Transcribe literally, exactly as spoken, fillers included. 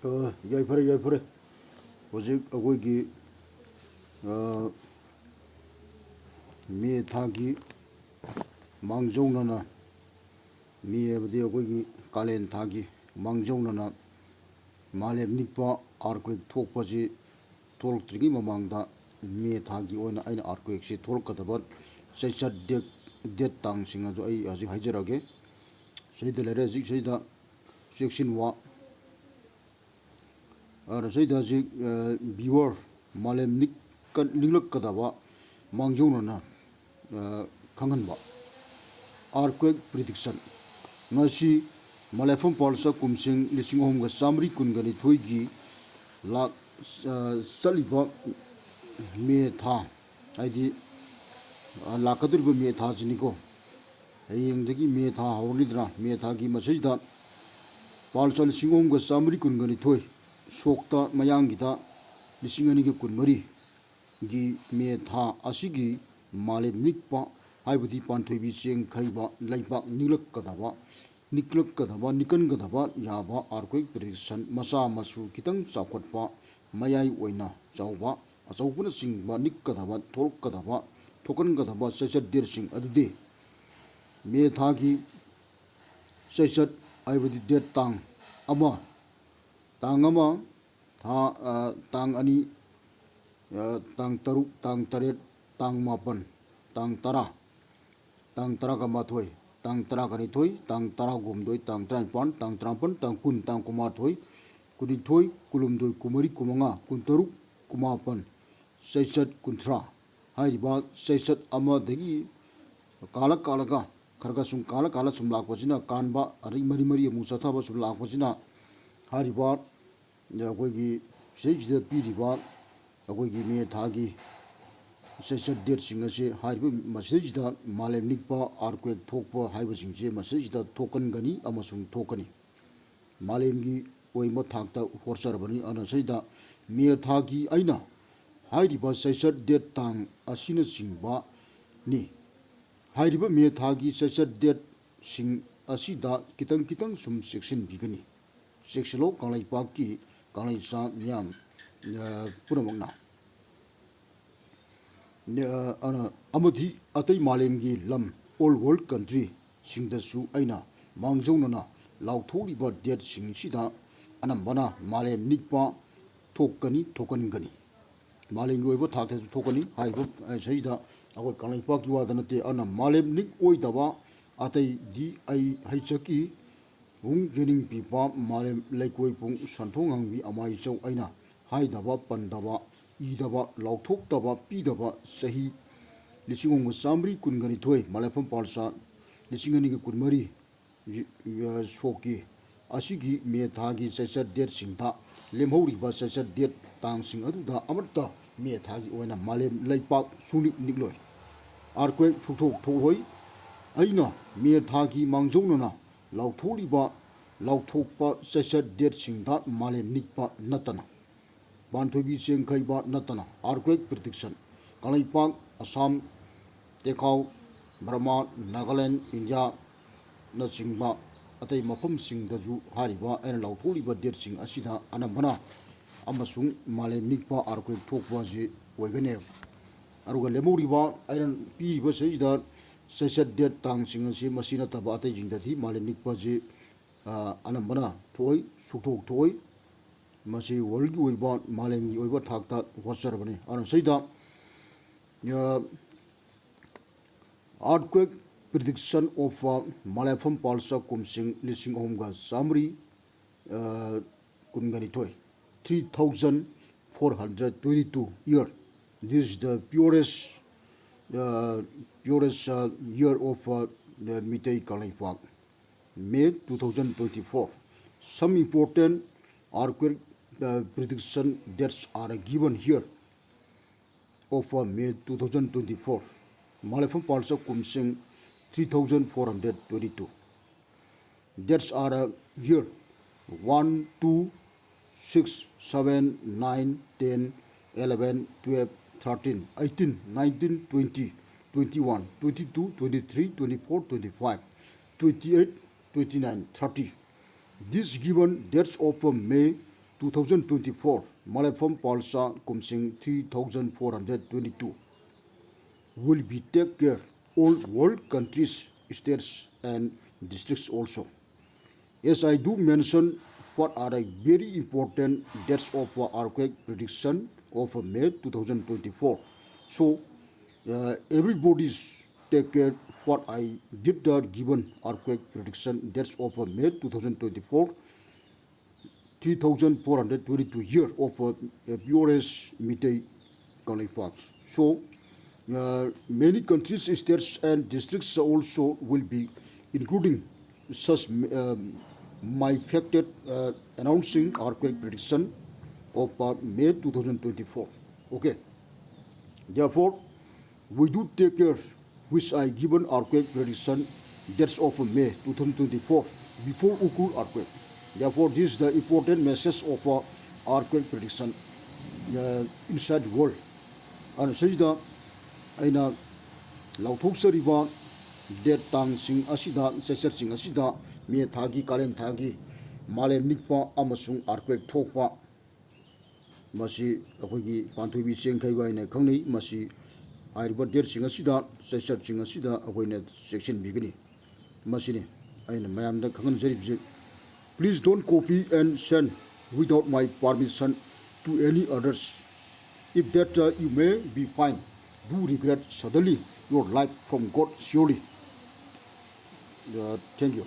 ꯑ, ꯌꯥꯏꯐꯔꯦ, ꯌꯥꯏꯐꯔꯦ꯫ ꯍꯧꯖꯤꯛ ꯑꯩꯈꯣꯏꯒꯤ, ꯑ, ꯃꯦ ꯊꯥꯒꯤ ꯃꯥꯡꯖꯧꯅꯅ, ꯃꯦ ꯍꯥꯏꯕꯗꯤ ꯑꯩꯈꯣꯏꯒꯤ ꯀꯥꯂꯦꯟ ꯊꯥꯒꯤ ꯃꯥꯡꯖꯧꯅꯅ ꯃꯥꯂꯦꯝ ꯅꯤꯛꯄ earthquake ꯊꯣꯛꯄꯁꯤ ꯊꯣꯛꯂꯛꯇ꯭ꯔꯤꯉꯩ ꯃꯃꯥꯡꯗ ꯃꯦ ꯊꯥꯒꯤ ꯑꯣꯏꯅ ꯑꯩꯅ earthquakeꯁꯤ ꯊꯣꯛꯂꯛꯀꯗꯕ ꯆꯩꯆꯠ date, date ꯇꯥꯡꯁꯤꯡ ꯑꯗꯨ ꯑꯩ ꯍꯧꯖꯤꯛ ꯍꯥꯏꯖꯔꯛꯑꯒꯦ꯫ ꯁꯤꯗ ꯂꯩꯔꯦ, ꯍꯧꯖꯤꯛ ꯁꯤꯗ ꯆꯦꯛꯁꯤꯟ ꯋꯥ꯫ ꯑꯗꯨꯅ ꯁꯤꯗ ꯍꯧꯖꯤꯛ, ꯑ, viewer, ꯃꯥꯂꯦꯝ ꯅꯤꯛꯀ-, ꯅꯤꯛꯂꯛꯀꯗꯕ ꯃꯥꯡꯖꯧꯅꯅ, ꯑ, ꯈꯪꯍꯟꯕ꯫ Earthquake prediction꯫ ꯉꯁꯤ ꯃꯂꯦꯐꯝ ꯄꯥꯜꯆ ꯀꯨꯝꯁꯤꯡ ꯂꯤꯁꯤꯡ ꯑꯍꯨꯝꯒ ꯆꯥꯃꯔꯤ ꯀꯨꯟꯒ ꯅꯤꯊꯣꯏꯒꯤ ꯂꯥꯛ-, ꯑ, ꯆꯠꯂꯤꯕ ꯃꯦ ꯊꯥ, ꯍꯥꯏꯗꯤ, ꯑ, ꯂꯥꯛꯀꯗꯧꯔꯤꯕ ꯃꯦ ꯊꯥꯁꯤꯅꯤꯀꯣ꯫ ꯍꯌꯦꯡꯗꯒꯤ ꯃꯦ ꯊꯥ ꯍꯧꯔꯅꯤꯗꯅ, ꯃꯦ ꯊꯥꯒꯤ ꯃꯁꯤꯗ ꯄꯥꯜꯆ ꯂꯤꯁꯤꯡ ꯑꯍꯨꯝꯒ ꯆꯥꯃꯔꯤ ꯀꯨꯟꯒ ꯅꯤꯊꯣꯏ, ꯁꯣꯛꯇ ꯃꯌꯥꯡꯒꯤꯗ ꯂꯤꯁꯤꯡ ꯑꯅꯤꯒ ꯀꯨꯟꯃꯔꯤꯒꯤ ꯃꯦ ꯊꯥ ꯑꯁꯤꯒꯤ ꯃꯥꯂꯦꯝ ꯅꯤꯛꯄ, ꯍꯥꯏꯕꯗꯤ ꯄꯥꯟꯊꯣꯏꯕꯤ ꯆꯦꯡ ꯈꯩꯕ, ꯂꯩꯕꯥꯛ ꯅꯤꯛꯂꯛꯀꯗꯕ, ꯅꯤꯛꯂꯛꯀꯗꯕ, ꯅꯤꯛꯀꯟꯒꯗꯕ ꯌꯥꯕ earthquake prediction, ꯃꯆꯥ ꯃꯁꯨ ꯈꯤꯇꯪ ꯆꯥꯎꯈꯠꯄ, ꯃꯌꯥꯏ ꯑꯣꯏꯅ ꯆꯥꯎꯕ, ꯑꯆꯧꯕꯅꯆꯤꯡꯕ ꯅꯤꯛꯀꯗꯕ, ꯊꯣꯛꯂꯛꯀꯗꯕ, ꯊꯣꯛꯀꯟꯒꯗꯕ ꯆꯩꯆꯠ dateꯁꯤꯡ ꯑꯗꯨꯗꯤ ꯃꯦ ꯊꯥꯒꯤ ꯆꯩꯆꯠ, ꯍꯥꯏꯕꯗꯤ date ꯇꯥꯡ ꯑꯃ, ꯇꯥꯡ ꯑꯃ, ꯊꯥ, ꯑ, ꯇꯥꯡ ꯑꯅꯤ, ꯑ, ꯇꯥꯡ ꯇꯔꯨꯛ, ꯇꯥꯡ ꯇꯔꯦꯠ, ꯇꯥꯡ ꯃꯥꯄꯟ, ꯇꯥꯡ ꯇꯔꯥ, ꯇꯥꯡ ꯇꯔꯥꯒ ꯃꯥꯊꯣꯏ, ꯇꯥꯡ ꯇꯔꯥꯒ ꯅꯤꯊꯣꯏ, ꯇꯥꯡ ꯇꯔꯥꯍꯨꯝꯗꯣꯏ, ꯇꯥꯡ ꯇꯔꯥꯅꯤꯄꯥꯟ, ꯇꯥꯡ ꯇꯔꯥꯃꯥꯄꯟ, ꯇꯥꯡ ꯀꯨꯟ, ꯇꯥꯡ ꯀꯨꯟꯃꯥꯊꯣꯏ, ꯀꯨꯟꯅꯤꯊꯣꯏ, ꯀꯨꯟꯍꯨꯝꯗꯣꯏ, ꯀꯨꯟꯃꯔꯤ, ꯀꯨꯟꯃꯉꯥ, ꯀꯨꯟꯇꯔꯨꯛ, ꯀꯨꯟꯃꯥꯄꯟ, ꯆꯩꯆꯠ ꯀꯨꯟꯊ꯭ꯔꯥ꯫ ꯍꯥꯏꯔꯤꯕ ꯆꯩꯆꯠ ꯑꯃꯗꯒꯤ ꯀꯥꯜꯂ ꯀꯥꯜꯂꯒ, ꯈꯔ ꯈꯔ ꯁꯨꯝ ꯀꯥꯜꯂ ꯀꯥꯜꯂ ꯁꯨꯝ ꯂꯥꯛꯄꯁꯤꯅ ꯀꯥꯟꯕ, ꯑꯗꯒꯤ ꯃꯔꯤ ꯃꯔꯤ ꯑꯃꯨꯛ ꯆꯠꯊꯕ ꯁꯨꯝ ꯂꯥꯛꯄꯁꯤꯅ ꯍꯥꯏꯔꯤꯕ ꯑꯩꯈꯣꯏꯒꯤ ꯁꯤꯗꯩꯁꯤꯗ ꯄꯤꯔꯤꯕ ꯑꯩꯈꯣꯏꯒꯤ ꯃꯦ ꯊꯥꯒꯤ ꯆꯩꯆꯠ dateꯁꯤꯡ ꯑꯁꯤ ꯍꯥꯏꯔꯤꯕ ꯃꯁꯤꯗꯩꯁꯤꯗ ꯃꯥꯂꯦꯝ ꯅꯤꯛꯄ, earthquake ꯊꯣꯛꯄ ꯍꯥꯏꯕꯁꯤꯡꯁꯦ ꯃꯁꯤꯗꯩꯁꯤꯗ ꯊꯣꯛꯀꯟꯒꯅꯤ ꯑꯃꯁꯨꯡ ꯊꯣꯛꯀꯅꯤ꯫ ꯃꯥꯂꯦꯝꯒꯤ ꯑꯣꯏꯕ ꯊꯥꯛꯇ ꯍꯣꯠꯆꯔꯕꯅꯤ꯫ ꯑꯗꯨꯅ ꯁꯤꯗ ꯃꯦ ꯊꯥꯒꯤ ꯑꯩꯅ ꯍꯥꯏꯔꯤꯕ ꯆꯩꯆꯠ date ꯇꯥꯡ ꯑꯁꯤꯅꯆꯤꯡꯕꯅꯤ꯫ ꯍꯥꯏꯔꯤꯕ ꯃꯦ ꯊꯥꯒꯤ ꯆꯩꯆꯠ dateꯁꯤꯡ ꯑꯁꯤꯗ ꯈꯤꯇꯪ ꯈꯤꯇꯪ ꯁꯨꯝ ꯆꯦꯛꯁꯤꯟꯕꯤꯒꯅꯤ꯫ ꯆꯦꯛꯁꯤꯜꯂꯣ ꯀꯪꯂꯩꯄꯥꯛꯀꯤ ꯀꯪꯂꯩꯆꯥ ꯃꯤꯌꯥꯝ, ꯑ, ꯄꯨꯝꯅꯃꯛꯅ꯫ ꯑ, ꯑꯃꯗꯤ ꯑꯇꯩ ꯃꯥꯂꯦꯝꯒꯤ ꯂꯝ, all world country ꯁꯤꯡꯗꯁꯨ ꯑꯩꯅ ꯃꯥꯡꯖꯧꯅꯅ ꯂꯥꯎꯊꯣꯛꯂꯤꯕ date ꯁꯤꯡꯁꯤꯗ ꯑꯅꯝꯕꯅ ꯃꯥꯂꯦꯝ ꯅꯤꯛꯄ ꯊꯣꯛꯀꯅꯤ, ꯊꯣꯛꯍꯟꯒꯅꯤ꯫ ꯃꯥꯂꯦꯝꯒꯤ ꯑꯣꯏꯕ ꯊꯥꯛꯇꯁꯨ ꯊꯣꯛꯀꯅꯤ꯫ ꯍꯥꯏꯔꯤꯕ, ꯑ, ꯁꯤꯗ ꯑꯩꯈꯣꯏ ꯀꯪꯂꯩꯄꯥꯛꯀꯤ ꯋꯥꯗ ꯅꯠꯇꯦ, ꯑꯗꯨꯅ ꯃꯥꯂꯦꯝ ꯅꯤꯛ ꯑꯣꯏꯗꯕ ꯑꯇꯩꯗꯤ ꯑꯩ ꯍꯩꯖꯈꯤ꯫ ꯄꯨꯡ ꯌꯦꯅꯤꯡ ꯄꯤꯕ ꯃꯥꯂꯦꯝ ꯂꯩꯀꯣꯏ ꯄꯨꯡ ꯁꯟꯊꯣꯛ ꯉꯥꯡꯕꯤ ꯑꯃꯥꯏꯆꯧ ꯑꯩꯅ ꯍꯥꯏꯗꯕ, ꯄꯟꯗꯕ, ꯏꯗꯕ, ꯂꯥꯎꯊꯣꯛꯇꯕ, ꯄꯤꯗꯕ ꯆꯍꯤ ꯂꯤꯁꯤꯡ ꯑꯍꯨꯝꯒ ꯆꯥꯃꯔꯤ ꯀꯨꯟꯒ ꯅꯤꯊꯣꯏ ꯃꯥꯂꯦꯐꯝ ꯄꯥꯜꯆꯥ ꯂꯤꯁꯤꯡ ꯑꯅꯤꯒ ꯀꯨꯟꯃꯔꯤ ꯁꯣꯛꯀꯤ ꯑꯁꯤꯒꯤ ꯃꯦ ꯊꯥꯒꯤ ꯆꯩꯆꯠ date ꯁꯤꯡꯗ ꯂꯦꯝꯍꯧꯔꯤꯕ ꯆꯩꯆꯠ date ꯇꯥꯡꯁꯤꯡ ꯑꯗꯨꯗ ꯑꯃꯠꯇ ꯃꯦ ꯊꯥꯒꯤ ꯑꯣꯏꯅ ꯃꯥꯂꯦꯝ ꯂꯩꯄꯥꯛ ꯁꯨꯡꯅꯤꯛ ꯅꯤꯛꯂꯣꯏ꯫ Earthquake ꯁꯨꯛꯊꯣꯛ ꯊꯣꯛꯂꯣꯏ꯫ ꯑꯩꯅ ꯃꯦ ꯊꯥꯒꯤ ꯃꯥꯡꯖꯧꯅꯅ ꯂꯥꯎꯊꯣꯛꯂꯤꯕ ꯂꯥꯎꯊꯣꯛꯄ ꯆꯩꯆꯠ date ꯁꯤꯡꯗ ꯃꯥꯂꯦꯝ ꯅꯤꯛꯄ ꯅꯠꯇꯅ, ꯄꯥꯟꯊꯣꯏꯕꯤ ꯆꯦꯡꯈꯩꯕ ꯅꯠꯇꯅ earthquake prediction ꯀꯪꯂꯩꯄꯥꯛ, ꯑꯁꯥꯝ, ꯇꯦꯈꯥꯎ, ꯕꯔꯃꯥ, ꯅꯥꯒꯥꯂꯦꯟ, ꯏꯟꯗꯤꯌꯥꯅꯆꯤꯡꯕ ꯑꯇꯩ ꯃꯐꯝꯁꯤꯡꯗꯁꯨ ꯍꯥꯏꯔꯤꯕ ꯑꯩꯅ ꯂꯥꯎꯊꯣꯛꯂꯤꯕ date ꯁꯤꯡ ꯑꯁꯤꯗ ꯑꯅꯝꯕꯅ ꯑꯃꯁꯨꯡ ꯃꯥꯂꯦꯝ ꯅꯤꯛꯄ earthquake ꯊꯣꯛꯄ ꯑꯁꯤ ꯑꯣꯏꯒꯅꯦꯕ꯫ ꯑꯗꯨꯒ ꯂꯦꯝꯍꯧꯔꯤꯕ ꯑꯩꯅ ꯄꯤꯔꯤꯕ ꯁꯤꯗꯩꯁꯤꯗ ꯆꯩꯆꯠ date ꯇꯥꯡꯁꯤꯡ ꯑꯁꯤ ꯃꯁꯤ ꯅꯠꯇꯕ ꯑꯇꯩꯁꯤꯡꯗꯗꯤ ꯃꯥꯂꯦꯝ ꯅꯤꯛꯄ ꯑꯁꯤ, ꯑ, ꯑꯅꯝꯕꯅ ꯊꯣꯛꯏ, ꯁꯨꯛꯊꯣꯛ ꯊꯣꯛꯏ꯫ ꯃꯁꯤ world ꯀꯤ ꯑꯣꯏꯕ, ꯃꯥꯂꯦꯝꯒꯤ ꯑꯣꯏꯕ ꯊꯥꯛꯇ ꯍꯣꯠꯆꯔꯕꯅꯤ꯫ ꯑꯗꯨꯅ ꯁꯤꯗ, ꯑ, earthquake prediction of, ꯑ, ꯃꯥꯂꯦꯐꯝ ꯄꯥꯜꯆꯥ ꯀꯨꯝꯁꯤꯡ ꯂꯤꯁꯤꯡ ꯑꯍꯨꯝꯒ ꯆꯥꯃꯔꯤ, ꯑ, ꯀꯨꯟꯒ ꯅꯤꯊꯣꯏ, three thousand four hundred twenty-two year. This is the purest, uh, purest, uh, year of, uh, the Meitei Kangleipak, May two thousand twenty-four. Some important earthquake, uh, prediction dates are given here. Of, uh, May two thousand twenty-four, ꯃꯥꯂꯦꯐꯝ ꯄꯥꯜꯆꯥ ꯀꯨꯝꯁꯤꯡ three thousand four hundred twenty-two. Dates are, uh, here: one, two, six, seven, nine, ten, eleven, twelve, thirteen, eighteen, nineteen, twenty, twenty-one, twenty-two, twenty-three, twenty-four, twenty-five, twenty-eight, twenty-nine, thirty. This given dates of May two thousand twenty-four, Malefam Palsa Kumsing three thousand four hundred twenty-two, will be take care all world countries, states and districts also. As I do mention, what are a very important dates of earthquake prediction of May two thousand twenty-four. So, uh, everybody's take care what I did the given earthquake prediction dates of May two thousand twenty-four, three thousand four hundred twenty-two year of uh, P R S Meitei Kangleipak. So, uh, many countries, states and districts also will be including such um, my facted uh, announcing earthquake prediction of uh, May two thousand twenty-four. Okay. Therefore, we do take care which I given earthquake prediction dates of May two thousand twenty-four before Ukhrul earthquake. Therefore, this is the important message of uh, earthquake prediction uh, inside the world. ꯑꯗꯨꯅ ꯁꯤꯗ ꯑꯩꯅ ꯂꯥꯎꯊꯣꯛꯆꯔꯤꯕ date ꯇꯥꯡꯁꯤꯡ ꯑꯁꯤꯗ, ꯆꯩꯆꯠꯁꯤꯡ ꯑꯁꯤꯗ ꯃꯦ ꯊꯥꯒꯤ, ꯀꯥꯂꯦꯟ ꯊꯥꯒꯤ ꯃꯥꯂꯦꯝ ꯅꯤꯛꯄ ꯑꯃꯁꯨꯡ ꯑꯥꯔꯀ꯭ꯋꯦꯛ ꯊꯣꯛꯄ, ꯃꯁꯤ ꯑꯩꯈꯣꯏꯒꯤ ꯄꯥꯟꯊꯣꯏꯕꯤ ꯆꯦꯡꯈꯩꯕ ꯍꯥꯏꯅ ꯈꯪꯅꯩ꯫ ꯃꯁꯤ ꯍꯥꯏꯔꯤꯕ ꯗꯦꯠꯁꯤꯡ ꯑꯁꯤꯗ, ꯆꯩꯆꯠꯁꯤꯡ ꯑꯁꯤꯗ ꯑꯩꯈꯣꯏꯅ ꯆꯦꯛꯁꯤꯟꯕꯤꯒꯅꯤ꯫ ꯃꯁꯤꯅꯤ ꯑꯩꯅ ꯃꯌꯥꯝꯗ ꯈꯪꯍꯟꯖꯔꯤꯕꯁꯤ꯫ Please don't copy and send without my permission to any others. If that uh, you may be fine, do regret suddenly your life from God surely. Uh, thank you.